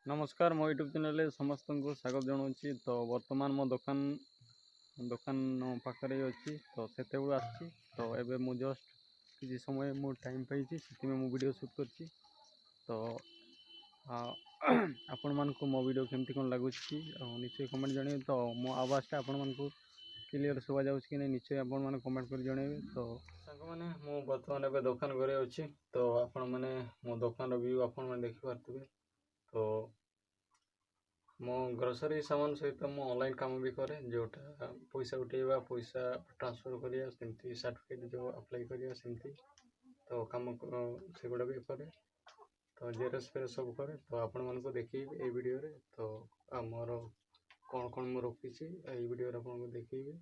ନମସ୍କାର, ମୋ ୟୁଟ୍ୟୁବ୍ ଚ୍ୟାନେଲ୍ରେ ସମସ୍ତଙ୍କୁ ସ୍ୱାଗତ ଜଣାଉଛି। ତ ବର୍ତ୍ତମାନ ମୋ ଦୋକାନ ପାଖରେ ଅଛି, ତ ସେତେବେଳୁ ଆସିଛି। ତ ଏବେ ମୁଁ ଜଷ୍ଟ କିଛି ସମୟ ମୁଁ ଟାଇମ୍ ପାଇଛି, ସେଥିପାଇଁ ମୁଁ ଭିଡ଼ିଓ ସୁଟ୍ କରିଛି। ତ ଆପଣମାନଙ୍କୁ ମୋ ଭିଡ଼ିଓ କେମିତି କ'ଣ ଲାଗୁଛି, ଆଉ ନିଶ୍ଚୟ କମେଣ୍ଟ ଜଣାଇବେ। ତ ମୋ ଆବାଜଟା ଆପଣମାନଙ୍କୁ କ୍ଲିଅର୍ ଶୁଭାଯାଉଛି କି ନାହିଁ, ନିଶ୍ଚୟ ଆପଣମାନେ କମେଣ୍ଟ କରି ଜଣାଇବେ। ତ ସାଙ୍ଗମାନେ, ମୁଁ ବର୍ତ୍ତମାନ ଏବେ ଦୋକାନ ଘରେ ଅଛି। ତ ଆପଣମାନେ ମୋ ଦୋକାନର ଭିୟୁ ଆପଣମାନେ ଦେଖିପାରୁଥିବେ। ତ ମୋ ଗ୍ରୋସରୀ ସାମାନ ସହିତ ମୁଁ ଅନଲାଇନ୍ କାମ ବି କରେ, ଯେଉଁଟା ପଇସା ଉଠାଇବା, ପଇସା ଟ୍ରାନ୍ସଫର୍ କରିବା, ସେମିତି ସାର୍ଟିଫିକେଟ୍ ଯେଉଁ ଆପ୍ଲାଏ କରିବା, ସେମିତି ତ କାମ ସେଗୁଡ଼ା ବି କରେ। ତ ଜେରକ୍ସ ଫେରକ୍ସ ସବୁ କରେ। ତ ଆପଣମାନଙ୍କୁ ଦେଖେଇବି ଏଇ ଭିଡ଼ିଓରେ। ତ ଆମର କ'ଣ କ'ଣ ମୁଁ ରଖିଛି, ଏଇ ଭିଡ଼ିଓରେ ଆପଣଙ୍କୁ ଦେଖେଇବି।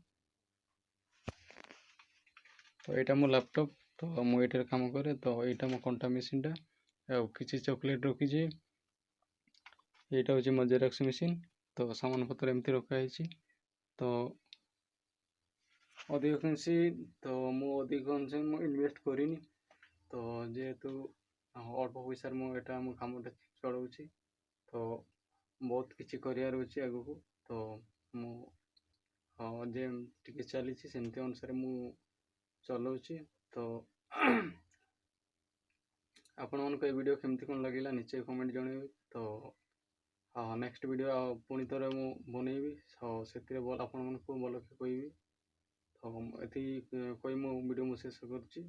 ତ ଏଇଟା ମୋ ଲ୍ୟାପଟପ୍, ତ ମୁଁ ଏଇଟାରେ କାମ କରେ। ତ ଏଇଟା ମୋ କଣ୍ଟା ମେସିନ୍ଟା, ଆଉ କିଛି ଚକୋଲେଟ୍ ରଖିଛି। ଏଇଟା ହେଉଛି ମୋ ଜେରକ୍ସ ମେସିନ୍। ତ ସାମାନ ପତ୍ର ଏମିତି ରଖାହେଇଛି। ତ ଅଧିକାଂଶ ତ ମୁଁ ଅଧିକାଂଶ ମୁଁ ଇନଭେଷ୍ଟ କରିନି। ତ ଯେହେତୁ ଅଳ୍ପ ପଇସାରେ ମୁଁ ଏଇଟା ମୋ କାମଟା ଚଳାଉଛି, ତ ବହୁତ କିଛି କରିବାର ଅଛି ଆଗକୁ। ତ ମୁଁ ଯେ ଟିକେ ଚାଲିଛି, ସେମିତି ଅନୁସାରେ ମୁଁ ଚଲାଉଛି। ତ ଆପଣମାନଙ୍କୁ ଏ ଭିଡ଼ିଓ କେମିତି କ'ଣ ଲାଗିଲା, ନିଶ୍ଚୟ କମେଣ୍ଟ ଜଣାଇବେ। ତ ନେକ୍ସଟ ଭିଡ଼ିଓ ଆଉ ପୁଣି ଥରେ ମୁଁ ବନେଇବି, ସେଥିରେ ଆପଣମାନଙ୍କୁ ଭଲକି କହିବି। ତ ଏତିକି କହି ମୁଁ ଭିଡ଼ିଓ ମୁଁ ଶେଷ କରୁଛି।